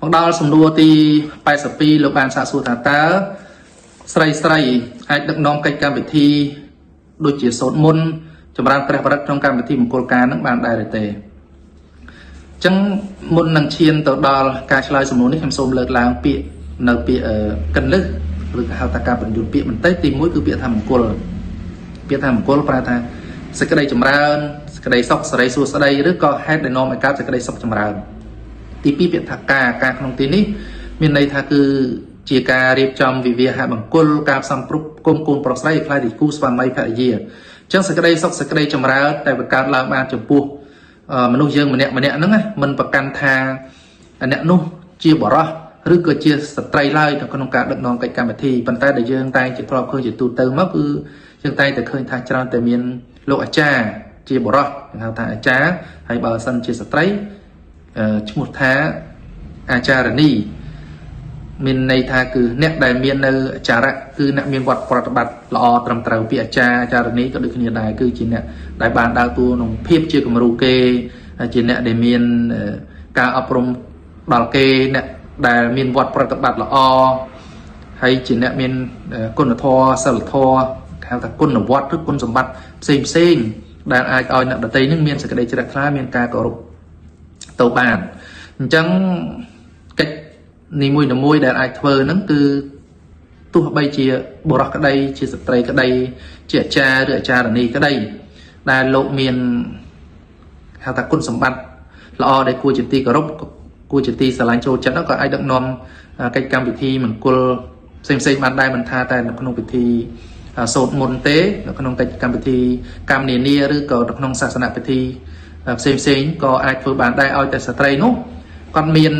មកដល់សំណួរទី82លោកបានសាកសួរថាតើស្រីស្រីអាចដឹកនាំកិច្ចកម្មវិធីដូចជាសូត្រមន្តចម្រើនព្រះបរិត្តក្នុងកម្មវិធីមង្គលការនឹងបានដែរឬទេអញ្ចឹងមុននឹងឈានទៅដល់ការឆ្លើយសំណួរនេះខ្ញុំសូមលើកឡើងពាក្យនៅពាក្យកិនលឹះឬក៏ហៅថាការបញ្យល់ពាក្យបន្តិចទី1គឺពាក្យថាមង្គលពាក្យថាមង្គលប្រែថាសេចក្តីចម្រើនសេចក្តីសុខសេរីសួស្តីឬក៏ហេតុដែលនាំឲ្យកើតសេចក្តីសុខចម្រើនទី2ពាក្យថាការការក្នុងទីនេះមានន័យថាគឺជាការរៀបចំវិវាហមង្គលការផ្សំគ្រប់គុំកូនប្រុសស្រីឲ្យក្លាយជាគូស្វាមីភរិយាអញ្ចឹងសេចក្តីសុខសេចក្តីចម្រើនតែបង្កើតឡើងបានចំពោះមនុស្សយើងម្នាក់ម្នាក់ហ្នឹងមិនប្រកាន់ថាអ្នកនោះជាបរោះឬក៏ជាស្ត្រីឡើយនៅក្នុងការដឹកនាំកិច្ចកម្មវិធីប៉ុន្តែដែលយើងតែងជាធ្លាប់ឃើញជាទូទៅមកគឺយើងតែងតែឃើញថាច្រើនតែមានលោកអាចារ្យជាបរោះគេហៅថាអាចារ្យហើយបើសិនជាស្ត្រីឈ្មោះថាអាចារនីមានន័យថាគឺអ្នកដែលមាននៅអាចារៈគឺអ្នកមានវត្តប្រតិបត្តិល្អត្រឹមត្រូវពីអាចារ្យអាចារនីក៏ដូចគ្នាដែរគឺជាអ្នកដែលបានដើរតួក្នុងភាពជាគំរូគេជាអ្នកដែលមានការអប់រំដល់គេអ្នកដែលមានវត្តប្រតិបត្តិល្អហើយជាអ្នកមានគុណធម៌សិលធម៌ហៅថាគុណវត្តឬគុណសម្បត្តិផ្សេងផ្សេងដែលអាចឲ្យអ្នកដទៃនឹងមានសេចក្តីជ្រះថ្លាមានការគោរពទៅបានអញ្ចឹងកិច្ចនីមួយៗដែលអាចធ្វើហ្នឹងគឺទោះបីជាបុរសក្តីជាស្ត្រីក្តីជាអាចារ្យឬអាចារនីក្តីដែលលោកមានហៅថាគុណសម្បត្តិល្អដែលគួរជាទីគោរពគួរជាទីស្រឡាញ់ចូលចិត្តហ្នឹងក៏អាចដឹកនាំកិច្ចកម្មវិធីមង្គលផ្សេងផ្សេងបានដែរមិនថាតែនៅក្នុងពិធីសូត្រមន្តទេនៅក្នុងកិច្ចកម្មវិធីកម្មនានាឬក៏នៅក្នុងសាសនពិធីផ្សេងផ្សេងក៏អាចធ្វើបានដែរឲ្យតែស្ត្រីនោះគាត់មាន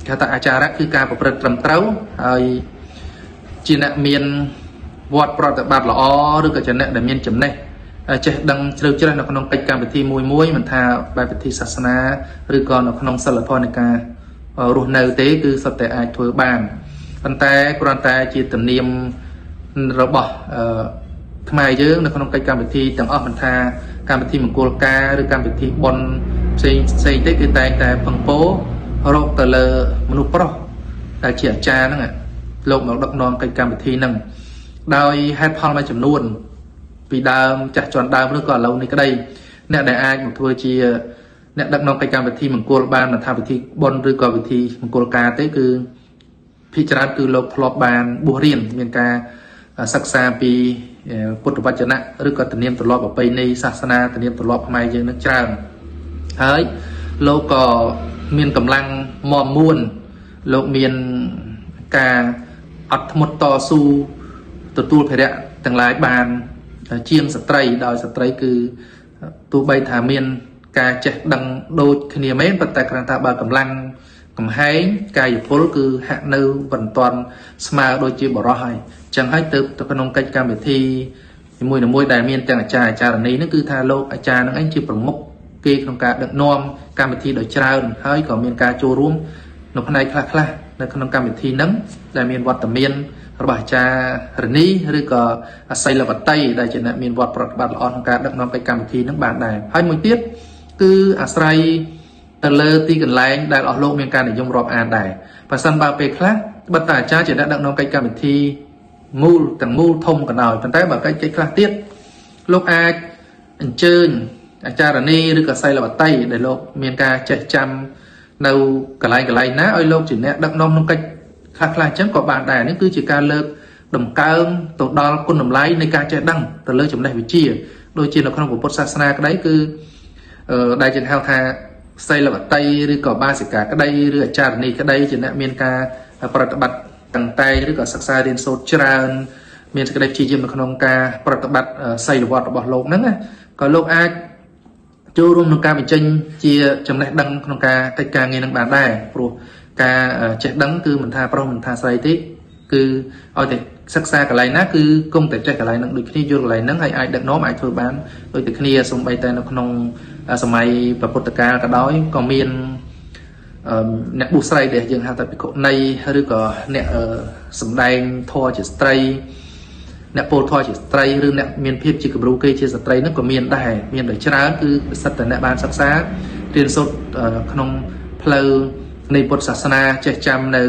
គេថាអាចារៈគឺការប្រព្រឹត្តត្រឹមត្រូវហើយជាអ្នកមានវត្តប្រតិបត្តិល្អឬក៏ជាអ្នកដែលមានចំណេះចេះដឹងជ្រៅជ្រះនៅក្នុងកិច្ចកម្មវិធីមួយមួយមិនថាបែបពិធីសាសនាឬក៏នៅក្នុងសិលធម៌នៃការរស់នៅទេគឺសុទ្ធតែអាចធ្វើបានប៉ុន្តែគ្រាន់តែជាទំនៀមរបស់ខ្មែរយើងនៅក្នុងកិច្ចកម្មវិធីទាំងអស់មិនថាកម្មវិធីមង្គលការឬកម្មវិធីបុណ្យផ្សេងផ្សេងទេគឺតែងតែពឹងពោរកទៅលើមនុស្សប្រុសដែលជាអាចារ្យហ្នឹងលោកមកដឹកនាំកិច្ចកម្មវិធីហ្នឹងដោយហេតុផលមួយចំនួនពីដើមចាស់ជាន់ដើមឬក៏ឥឡូវនេះក្តីអ្នកដែលអាចមកធ្វើជាអ្នកដឹកនាំកិច្ចកម្មវិធីមង្គលបានមិនថាពិធីបុណ្យឬក៏ពិធីមង្គលការទេគឺភាគច្រើនគឺលោកធ្លាប់បានបួសរៀនមានការសិក្សាពីពុទ្ធវចនៈឬក៏ទំនៀមទម្លាប់ប្រពៃណីសាសនាទំនៀមទម្លាប់ខ្មែរយើងនឹងច្រើនហើយលោកក៏មានកម្លាំងមាំមួនលោកមានការអត់ធ្មត់តស៊ូទទួលភារៈទាំងឡាយបានជាងស្ត្រីដោយស្ត្រីគឺទោះបីថាមានការចេះដឹងដូចគ្នាមែនប៉ុន្តែគ្រាន់តែបើកម្លាំងកំហែងកាយពលគឺហាក់នៅមិនទាន់ស្មើដូចជាបរោះហើយអញ្ចឹងហើយទៅក្នុងកិច្ចកម្មវិធីនីមួយៗដែលមានទាំងអាចារ្យអាចារនីហ្នឹងគឺថាលោកអាចារ្យហ្នឹងឯងជាប្រមុខគេក្នុងការដឹកនាំកម្មវិធីដោយច្រើនហើយក៏មានការចូលរួមនៅផ្នែកខ្លះៗនៅក្នុងកម្មវិធីហ្នឹងដែលមានវត្តមានរបស់អាចារ្យរនីឬក៏អសីលវតីដែលជាអ្នកមានវត្តប្រតិបត្តិល្អក្នុងការដឹកនាំកិច្ចកម្មវិធីហ្នឹងបានដែរហើយមួយទៀតគឺអាស្រ័យទៅលើទីកន្លែងដែលអស់លោកមានការនិយមរាប់អានដែរបើសិនបើពេលខ្លះបើតាអាចារ្យជាអ្នកដឹកនាំកិច្ចកម្មវិធីមូលទាំងមូលធំក៏ដោយប៉ុន្តែបើកិច្ចខ្លះទៀតលោកអាចអញ្ជើញអាចារនីឬក៏សីលវតីដែលលោកមានការចេះចាំនៅកន្លែងកន្លែងណាឲ្យលោកជាអ្នកដឹកនាំក្នុងកិច្ចខ្លះខ្លះអញ្ចឹងក៏បានដែរនេះគឺជាការលើកដំកើងទៅដល់គុណតម្លៃនៃការចេះដឹងទៅលើចំណេះវិជ្ជាដូចជានៅក្នុងពុទ្ធសាសនាក្តីគឺដែលយើងហៅថាសីលវតីឬក៏បាសិកាក្តីឬអាចារនីក្តីជាអ្នកមានការប្រតិបត្តិតឹងតែងឬក៏សិក្សារៀនសូត្រច្រើនមានសេចក្តីព្យាយាមនៅក្នុងការប្រតិបត្តិសីលវត្តរបស់លោកហ្នឹងណាក៏លោកអាចចូលរួមក្នុងការបញ្ចេញជាចំណេះដឹងក្នុងការកិច្ចការងារនឹងបានដែរព្រោះការចេះដឹងគឺមិនថាប្រុសមិនថាស្រីទេគឺឲ្យតែសិក្សាកន្លែងណាគឺគង់តែចេះកន្លែងហ្នឹងដូចគ្នាយល់កន្លែងហ្នឹងហើយអាចដឹកនាំអាចធ្វើបានដូចតែគ្នាសូម្បីតែនៅក្នុងសម័យពុទ្ធកាលក៏ដោយក៏មានអ្នកបួសស្រីដែលយើងហៅថាភិក្ខុនីឬក៏អ្នកសំដែងធម៌ជាស្ត្រីអ្នកពោលធម៌ជាស្ត្រីឬអ្នកមានភាពជាគំរូគេជាស្ត្រីហ្នឹងក៏មានដែរមានដោយច្រើនគឺសិតតែអ្នកបានសិក្សារៀនសូត្រក្នុងផ្លូវ នៃពុទ្ធសាសនាចេះចាំនៅ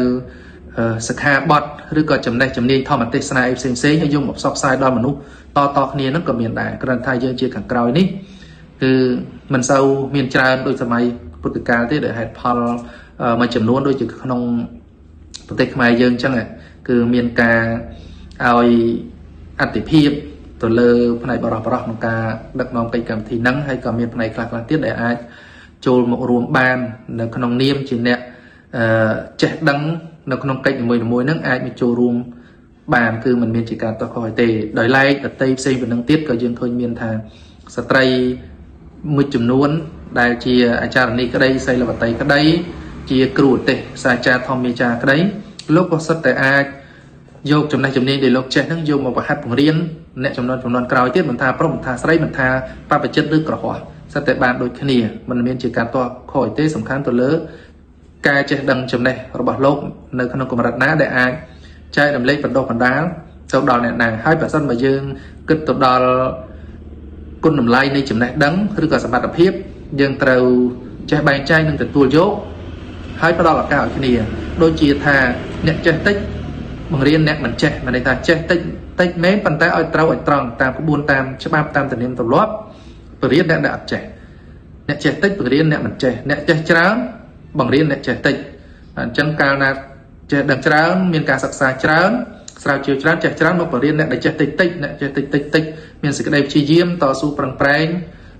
សិក្ខាបទឬក៏ចំណេះជំនាញធម្មទេសនាអីផ្សេងផ្សេងហើយយកមកផ្សព្វផ្សាយដល់មនុស្សតតគ្នាហ្នឹងក៏មានដែរគ្រាន់តែយើងជាខាងក្រោយនេះគឺមិនសូវមានច្រើនដូចសម័យពុទ្ធកាលទេដោយហេតុផលមួយចំនួនដូចជាក្នុងប្រទេសខ្មែរយើងអញ្ចឹងគឺមានការឲ្យអតិភិបទៅលើផ្នែកបរោះបរោះក្នុងការដឹកនាំកិច្ចកម្មវិធីហ្នឹងហើយក៏មានផ្នែកខ្លះៗទៀតដែលអាចចូលមករួមបាននៅក្នុងនាមជាអ្នកចេះដឹងនៅក្នុងកិច្ចនីមួយៗហ្នឹងអាចមកចូលរួមបានគឺมันមានជាការតោះខុសទេដោយឡែកដតីផ្សេងប៉ុណ្ណឹងទៀតក៏យើងឃើញមានថាស្ត្រីមួយចំនួនដែលជាអាចារ្យនីក្តីសីលវតីក្តីជាគ្រូទេសសាចារ្យធម្មាចារ្យក្តីលោកក៏សិតតែអាចយកចំណេះជំនាញដែលលោកចេះហ្នឹងយកមកបង្ហាត់បង្រៀនអ្នកចំនួនចំនួនក្រោយទៀតមិនថាប្រុសមិនថាស្រីមិនថាបព្វជិតឬក្រហោះសិតតែបានដូចគ្នាមិនមានជាការតខុសទេសំខាន់ទៅលើការចេះដឹងចំណេះរបស់លោកនៅក្នុងកម្រិតណាដែលអាចចែករំលែកបណ្ដុះបណ្ដាលទៅដល់អ្នកណាហើយបើសិនបើយើងគិតទៅដល់គុណតម្លៃនៃចំណេះដឹងឬក៏សមត្ថភាពយើងត្រូវចេះបែងចែកនិងទទួលយកហើយផ្ដល់ឱកាសឲ្យគ្នាដូចជាថាអ្នកចេះតិចបង្រៀនអ្នកមិនចេះមានន័យថាចេះតិចតិចមែនប៉ុន្តែឲ្យត្រូវឲ្យត្រង់តាមក្បួនតាមច្បាប់តាមទំនៀមទម្លាប់បង្រៀនអ្នកដែលអត់ចេះអ្នកចេះតិចបង្រៀនអ្នកមិនចេះអ្នកចេះច្រើនបង្រៀនអ្នកចេះតិចអញ្ចឹងកាលណាចេះដឹងច្រើនមានការសិក្សាច្រើនស្រាវជ្រាវច្រើនចេះច្រើនមកបង្រៀនអ្នកដែលចេះតិចតិចអ្នកចេះតិចតិចតិចមានសេចក្តីព្យាយាមតស៊ូប្រឹងប្រែង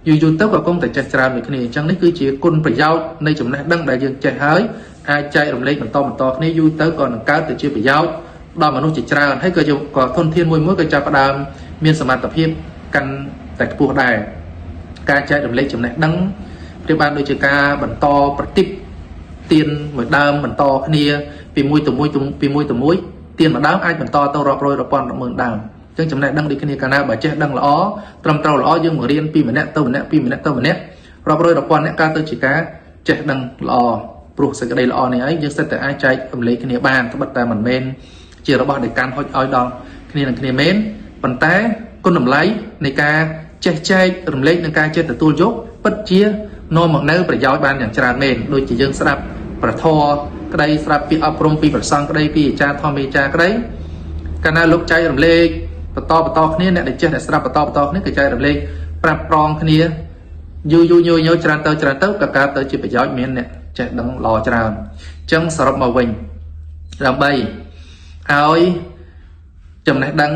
យូរយូរទៅក៏គង់តែចេះច្រើនដូចគ្នាអញ្ចឹងនេះគឺជាគុណប្រយោជន៍នៃចំណេះដឹងដែលយើងចេះហើយអាចចែករំលែកបន្តបន្តគ្នាយូរទៅក៏នឹងកើតទៅជាប្រយោជន៍ដល់មនុស្សជាច្រើនហើយក៏ក៏ធនធានមួយមួយក៏ចាប់ផ្ដើមមានសមត្ថភាពកាន់តែខ្ពស់ដែរការចែករំលែកចំណេះដឹងប្រៀបបានដូចជាការបន្តប្រតិបទៀនមួយដើមបន្តគ្នាពីមួយទៅមួយពីមួយទៅមួយទៀនមួយដើមអាចបន្តទៅរាប់រយរាប់ពាន់រាប់ម៉ឺនដើមអញ្ចឹងចំណេះដឹងដូចគ្នាកាលណាបើចេះដឹងល្អត្រឹមត្រូវល្អយើងមករៀនពីម្នាក់ទៅម្នាក់ពីម្នាក់ទៅម្នាក់រាប់រយរាប់ពាន់អ្នកកើតទៅជាការចេះដឹងល្អព្រោះសេចក្តីល្អនេះឯងយើងសិតតែអាចចែករំលែកគ្នាបានត្បិតតែមិនមែនជារបស់ដែលកាន់ហុចឲ្យដល់គ្នានឹងគ្នាមែនប៉ុន្តែគុណតម្លៃនៃការចេះចែករំលែកនិងការចេះទទួលយកពិតជានាំមកនូវប្រយោជន៍បានយ៉ាងច្រើនមែនដូចជាយើងស្ដាប់ប្រធរក្តីស្ដាប់ពីអប់រំពីប្រសង់ក្តីពីអាចារ្យធម្មាចារ្យក្តីកាលណាលោកចែករំលែកបន្តបន្តគ្នាអ្នកដែលចេះអ្នកស្ដាប់បន្តបន្តគ្នាក៏ចែករំលែកប្រាប់ប្រងគ្នាយូរយូរញយញយច្រើនទៅច្រើនទៅក៏កើតទៅជាប្រយោជន៍មានអ្នកចេះដឹងល្អច្រើនអញ្ចឹងសរុបមកវិញដើម្បីឲ្យចំណេះដឹង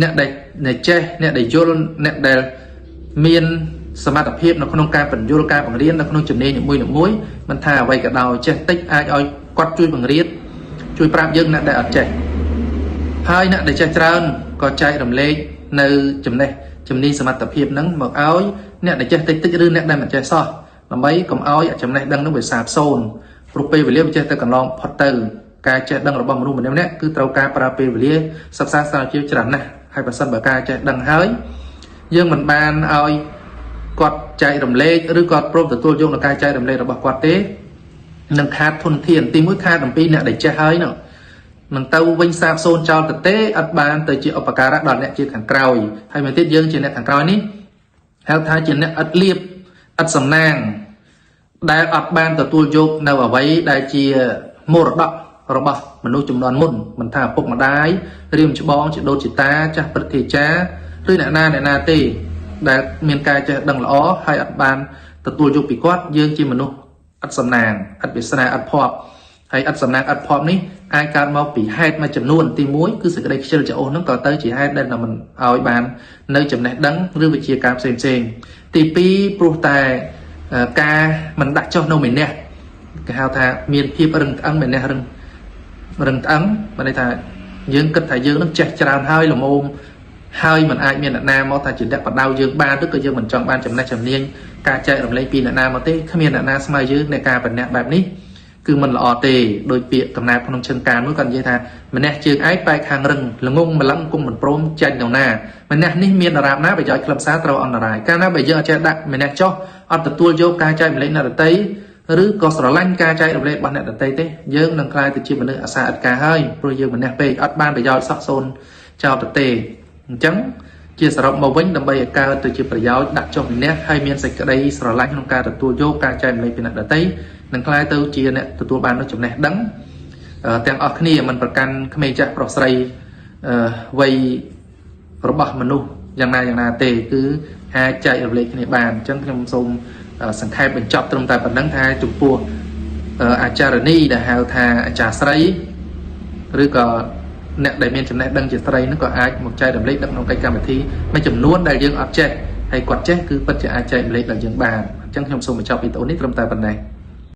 អ្នកដែលចេះអ្នកដែលយល់អ្នកដែលមានសមត្ថភាពនៅក្នុងការបញ្យល់ការបង្រៀននៅក្នុងជំនាញនីមួយៗមិនថាអ្វីក៏ដោយចេះតិចអាចឲ្យគាត់ជួយបង្រៀនជួយប្រាប់យើងអ្នកដែលអត់ចេះហើយអ្នកដែលចេះច្រើនក៏ចែករំលែកនៅចំណេះជំនាញសមត្ថភាពហ្នឹងមកឲ្យអ្នកដែលចេះតិចតិចឬអ្នកដែលមិនចេះសោះដើម្បីកុំឲ្យចំណេះដឹងហ្នឹងវាសាបសូន្យព្រោះពេលវេលាវាចេះតែកន្លងផុតទៅការចេះដឹងរបស់មនុស្សម្នាក់ៗគឺត្រូវការប្រើពេលវេលាសិក្សាស្រាវជ្រាវច្រើនណាស់ហើយបើសិនបើការចេះដឹងហើយយើងមិនបានឲ្យគាត់ចែករំលែកឬគាត់ព្រមទទួលយកនៅការចែករំលែករបស់គាត់ទេនឹងខាតធនធានទីមួយខាតអំពីអ្នកដែលចេះហើយនោះនឹងទៅវិញសាបសូន្យចោលទៅទេអត់បានទៅជាឧបការៈដល់អ្នកជាខាងក្រោយហើយមួយទៀតយើងជាអ្នកខាងក្រោយនេះហៅថាជាអ្នកឥតលៀបឥតសំណាងដែលអត់បានទទួលយកនៅអ្វីដែលជាមរតករបស់មនុស្សចំនួនមុនមិនថាឪពុកម្ដាយរៀមច្បងជាដូនជាតាចាស់ព្រឹទ្ធាចារ្យឬអ្នកណាអ្នកណាទេដែលមានការចេះដឹងល្អហើយអត់បានទទួលយកពីគាត់យើងជាមនុស្សឥតសំណាងឥតវាសនាឥតភ័ព្វហើយឥតសំណាងឥតភ័ព្វនេះអាចកើតមកពីហេតុមួយចំនួនទី1គឺសេចក្តីខ្ជិលច្អូសហ្នឹងក៏ទៅជាហេតុដែលមិនឲ្យបាននៅចំណេះដឹងឬវិជ្ជាការផ្សេងផ្សេងទី2ព្រោះតែការមិនដាក់ចុះនៅម្នាក់គេហៅថាមានភាពរឹងត្អឹងម្នាក់រឹងរឹងត្អឹងមានន័យថាយើងគិតថាយើងនឹងចេះច្រើនហើយល្មមហើយมันអាចមានអ្នកណាមកថាជាអ្នកបដៅយើងបានឬក៏យើងមិនចង់បានចំណេះជំនាញការចែករំលែកពីអ្នកណាមកទេគ្មានអ្នកណាស្មើយើងในការបញ្ញាបែបនេះគឺមិនល្អទេដោយពាក្យកំណែក្នុងឈឹងការមួយគាត់និយាយថាម្នាក់ជើងឯងបែកខាងរឹងល្ងងម្លឹងគង់មិនព្រមចាញ់ទៅណាម្នាក់នេះមានដរាបណាប្រយោជន៍ខ្លឹមសារត្រូវអន្តរាយកាលណាបើយើងអត់ចេះដាក់ម្នាក់ចុះអត់ទទួលយកការចែករំលែកអ្នកដទៃឬក៏ស្រឡាញ់ការចែករំលែករបស់អ្នកដទៃទេយើងនឹងក្លាយទៅជាមនុស្សអសាអត់ការហើយព្រោះយើងម្នាក់ពេកអត់បានប្រយោជន៍សោះសូន្យចោលទៅទេអញ្ចឹងជាសរុបមកវិញដើម្បីឲ្យកើតទៅជាប្រយោជន៍ដាក់ចុះម្នាក់ហើយមានសេចក្តីស្រឡាញ់ក្នុងការទទួលយកការចែករំលែកពីអ្នកដទៃ នឹងក្លាយទៅជាអ្នកទទួលបាននូវចំណេះដឹងអឺទាំងអស់គ្នាមិនប្រកាន់ក្មេងចាស់ប្រុសស្រីអឺវ័យរបស់មនុស្សយ៉ាងណាយ៉ាងណាទេគឺអាចចែករំលែកគ្នាបានអញ្ចឹងខ្ញុំសូមសង្ខេបបញ្ចប់ត្រឹមតែប៉ុណ្ណឹងថាចំពោះអាចារនីដែលហៅថាអាចារ្យស្រី ឬក៏អ្នកដែលមានចំណេះដឹងជាស្រីហ្នឹងក៏អាចមកចែករំលែកដឹកក្នុងកិច្ចកម្មវិធីមួយចំនួនដែលយើងអត់ចេះហើយគាត់ចេះគឺពិតជាអាចចែករំលែកដល់យើងបានអញ្ចឹងខ្ញុំសូមបញ្ចប់វីដេអូនេះត្រឹមតែប៉ុណ្ណេះ។